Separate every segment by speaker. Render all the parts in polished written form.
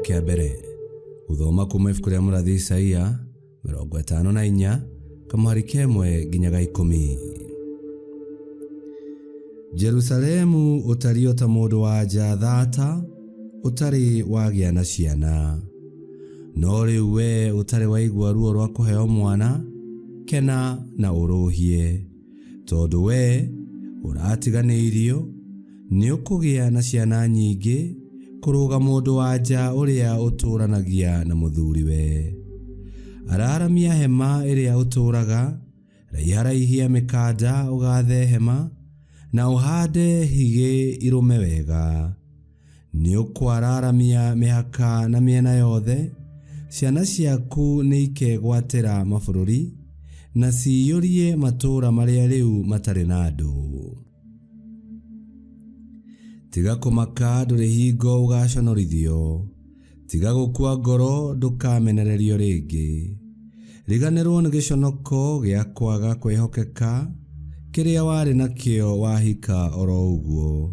Speaker 1: Kĩa mbere. Gũthoma kuma ibuku rĩa mũrathi Isaia 54 kamũhari ka ĩmwe nginya ga ikũmi. Jerusalemu ũtariĩ o ta mũndũ wa nja thata ũtarĩ wagĩa na ciana. No rĩu wee ũtarĩ waigua ruo rwa kũheo mwana, kena na ũrũhie. Tondũ wee ũratiganĩirio, nĩũkũgĩa na ciana nyingĩ kũrũga mũndũ-wa-nja ũrĩa ũtũũranagia na mũthuriwe. Araramia hema ĩrĩa ũtũũraga, raiharaihia mĩkanda ũgaathe hema, na ũhaande higĩ irũme wega. Nĩũkwararamia mĩhaka na mĩena yothe, ciana ciaku nĩikegwatĩra mabũrũri, na ciyũrie matũũra marĩa rĩu matarĩ na andũ. Tiga kũmaka ndũrĩ hingo ũgaaconorithio, tiga gũkua ngoro ndũkamenererio rĩngĩ. Riganĩrwo nĩ gĩconoko gĩa kwaga kwĩhokeka kĩrĩa warĩ nakĩo wahika oro ũguo.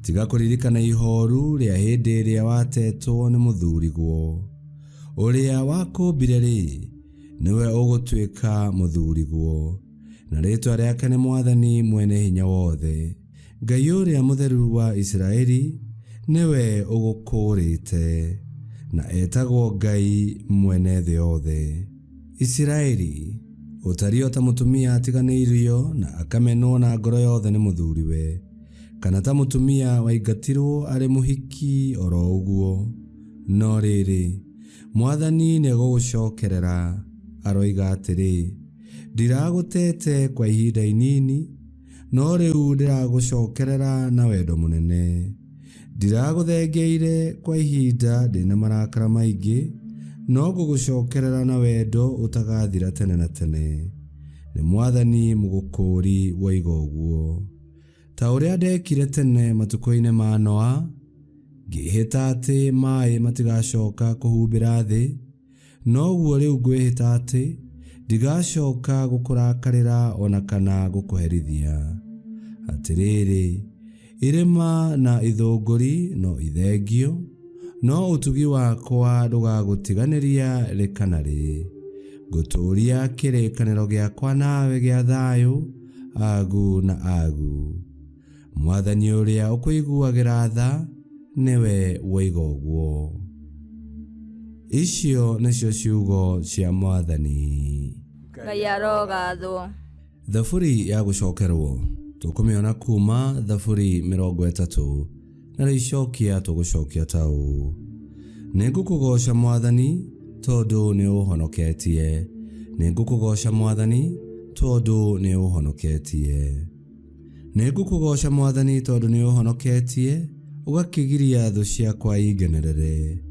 Speaker 1: Tiga kũririkana ihooru rĩa hĩndĩ ĩrĩa watetwo nĩ mũthuriguo. Ũrĩa wakũmbire-rĩ, nĩwe ũgũtuĩka mũthuriguo, na rĩĩtwa rĩake nĩ Mwathani Mwene-Hinya-Wothe. Ngai Ũrĩa Mũtheru wa Isiraeli nĩwe ũgũkũũrĩte, na etagwo Ngai mwene thĩ yothe. Isiraeli, ũtariĩ o ta mũtumia atiganĩirio na akamenwo na ngoro yothe nĩ mũthuriwe, kana ta mũtumia waingatirũo arĩ mũhiki o ro ũguo. No rĩrĩ, Mwathani nĩegũgũcokerera, aroiga atĩrĩ, Ndiragũteete kwa ihinda inini, No rĩu ndĩragũcokerera na wendo mũnene. Ndiragũthengeire kwa ihinda ndĩ na marakara maingĩ, no ngũgũcokerera na wendo ũtagathira tene na tene. Nĩ Mwathani Mũgũkũũri woiga ũguo. Ta ũrĩa ndekire tene matukũ-inĩ ma Noa, ngĩĩhĩta atĩ maĩ matigacoka kũhumbĩra thĩ, Noguo rĩu ngwĩhĩta atĩ, ndigacoka gũkũrakarĩra o na kana gũkũherithia. Atĩrĩrĩ, irĩma na ithũngũri no ithengio, no ũtugi wakwa ndũgagũtiganĩria rĩ kana rĩ. Ngũtũũria kĩrĩkanĩro gĩakwa nawe gĩa thayũ, agu na agu. Mwathani ũrĩa ũkũiguagĩra tha nĩwe woiga ũguo. Icio nĩcio ciugo cia Mwathani.
Speaker 2: Ngai arogathwo.
Speaker 1: Thaburi ya gũcokerwo tũkũmĩona kuma Thaburi 30 narĩo icokia tũgũcokia ta ũũ: Nĩngũkũgooca Mwathani tondũ nĩũũhonoketie, nĩngũkũgooca Mwathani tondũ nĩũũhonoketie. Nĩngũkũgooca Mwathani tondũ nĩũũhonoketie, ũgakĩgiria thũ ciakwa ingenerere.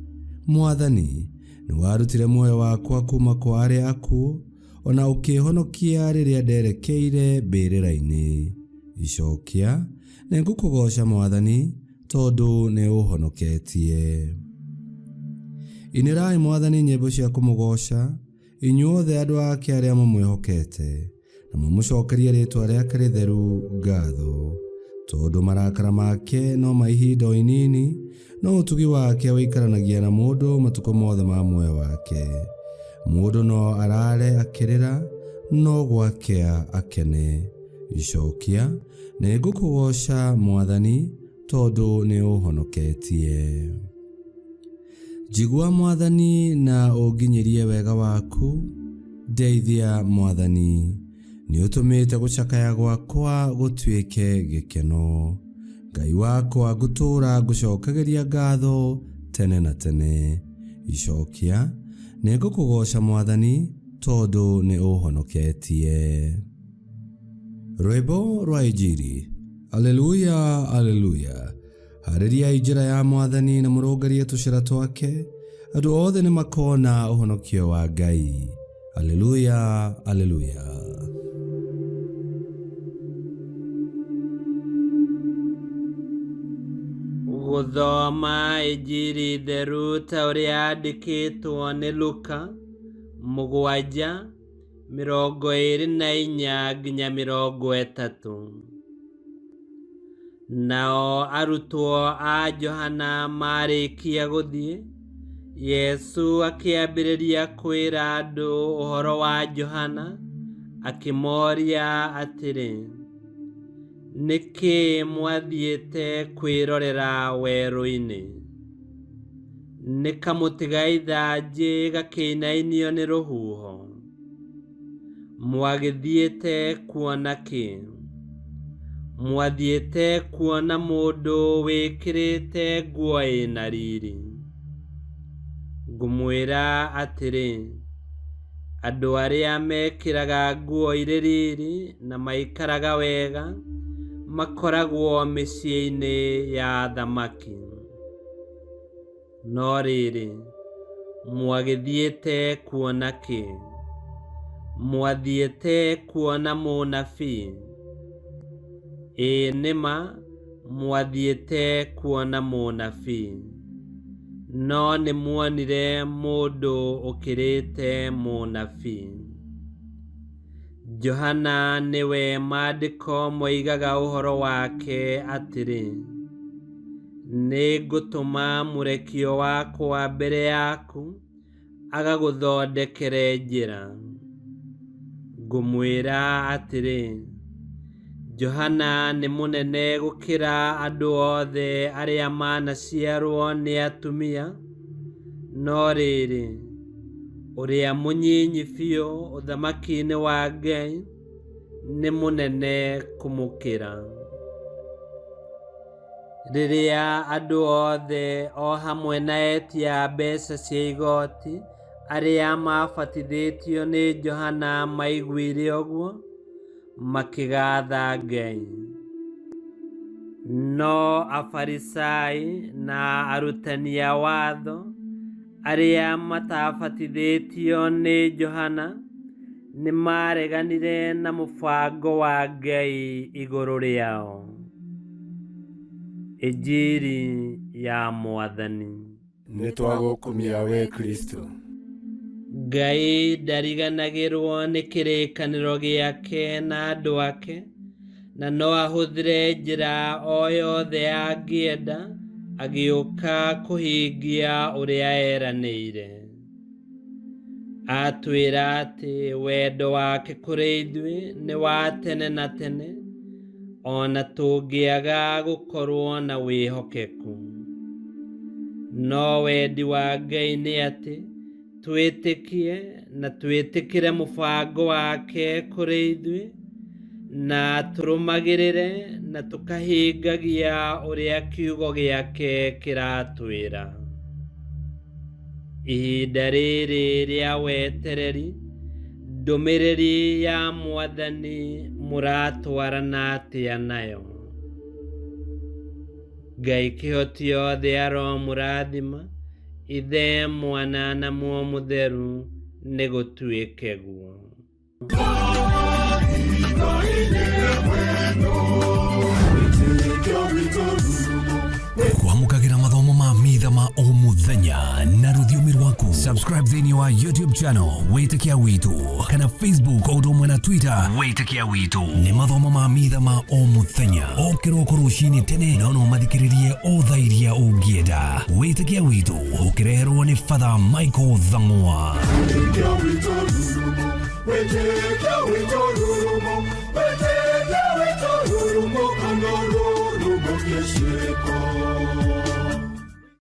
Speaker 1: Mwathani, nĩwarutire muoyo wakwa kuuma kwa arĩa akuũ, o na ũkĩĩhonokia rĩrĩa nderekeire mbĩrĩra-inĩ. Icokia, Nĩngũkũgooca Mwathani, tondũ nĩũũhonoketie. Inĩrai Mwathani nyĩmbo cia kũmũgooca, inyuothe andũ ake arĩa mamwĩhokete, na mũmũcokerie rĩĩtwa rĩake rĩtheru ngatho. Tondũ marakara make no ma ihinda o inini, no ũtugi wake ũikaranagia na mũndũ matukũ mothe ma muoyo wake. Mũndũ no arare akĩrĩra, no gwakĩa akene. Icokia, Nĩngũkũgooca Mwathani, tondũ nĩũũhonoketie. Njigua Mwathani na ũnginyĩrie wega waku, ndeithia Mwathani, nĩũtũmĩte gũcakaya gwakwa gũtuĩke gĩkeno. Ngai wakwa ngũtũũra ngũcokagĩria ngatho tene na tene. Icokia, Nĩngũkũgooca Mwathani, tondũ nĩũũhonoketie. Rwĩmbo rwa Injiri. Aleluya, aleluya. Haarĩriai njĩra ya Mwathani na mũrũngarie tũcĩra twake, andũ othe nĩ makoona ũhonokio wa Ngai. Aleluya, aleluya.
Speaker 3: Gũthoma Injiri theru ta ũrĩa yandĩkĩtwo nĩ Luka 7:24 nginya 30. Nao arutwo a Johana maarĩkia gũthiĩ, Yesu akĩambĩrĩria kwĩra andũ ũhoro wa Johana, akĩmoria atĩrĩ, nĩ kĩĩ mwathiĩte kwĩrorera werũ-inĩ? Nĩ kamũtĩ ga ithanjĩ gakĩinainio nĩ rũhuho? Mwagĩthiĩte kuona kĩ? Mwathiĩte kuona mũndũ wĩkĩrĩte nguo ĩna riri? Ngũmwĩra atĩrĩ, andũ arĩa mekĩraga nguo irĩ riri na maikaraga wega makoragwo mĩciĩ-inĩ ya athamaki. No rĩrĩ, mwagĩthiĩte kuona kĩ? Mwathiĩte kuona mũnabii? Ĩĩ nĩma, mwathiĩte kuona mũnabii. No nĩmuonire mũndũ ũkĩrĩte mũnabii. Johana nĩwe maandĩko moigaga ũhoro wake atĩrĩ, nĩngũtũma mũrekio wakwa mbere yaku agagũthondekere njĩra. Ngũmwĩra atĩrĩ, Johana nĩ mũnene gũkĩra andũ othe arĩa manaciarwo nĩ atumia, no rĩrĩ, ũrĩa mũnyinyi biũ ũthamaki-inĩ wa Ngai nĩ mũnene kũmũkĩra. Rĩrĩa andũ othe o hamwe na etia mbeca cia igoti arĩa mabatithĩtio nĩ Johana maiguire ũguo, makĩgatha Ngai. No Afarisai na arutani a watho arĩa matabatithĩtio nĩ Johana nĩmareganire na mũbango wa Ngai igũrũ rĩao. Injiri ya Mwathani.
Speaker 4: Nĩtwagũkumia we Kristo.
Speaker 3: Ngai ndariganagĩrwo nĩ kĩrĩkanĩro gĩake na andũ ake, na no ahũthĩre njĩra o yothe angĩenda agĩũka kũhingia ũrĩa eranĩire. Atwĩra atĩ wendo wake kũrĩ ithuĩ nĩ wa tene na tene, ona tũngĩaga gũkorwo na wĩhokeku. No wendi wa Ngai nĩ atĩ twĩtĩkie na twĩtĩkĩre mũbango wake kũrĩ ithuĩ, na tũrũmagĩrĩre na tũkahingagia ũrĩa kiugo gĩake kĩratwĩra. Ihinda rĩrĩ rĩa wetereri, ndũmĩrĩri ya Mwathani mũratwarana atĩa nayo? Ngai kĩhoti othe aromũrathima, Ithe, Mwana na Muoyo Mũtheru, nĩgũtuĩke guo.
Speaker 5: Kwamũkagĩra mathomo ma mitha ma o mũthenya na rũthiomi rwaku. Subscribe thĩinĩ wa YouTube channel Wĩtĩkia Witũ kana Facebook o ũndũ ũmwe na Twitter Wĩtĩkia Witũ. Nĩ mathomo ma mitha ma o mũthenya o kĩroko rũcinĩ tene, no no mathikĩrĩrie o thaa iria ũngĩenda. Wĩtĩkia Witũ ũkĩreherwo nĩ Father Michael Thang'wa.
Speaker 4: Wĩtĩkia witũ rurumo, wĩtĩkia witũ rurumo, wĩtĩkia witũ rurumo, kana rurumo kĩciko.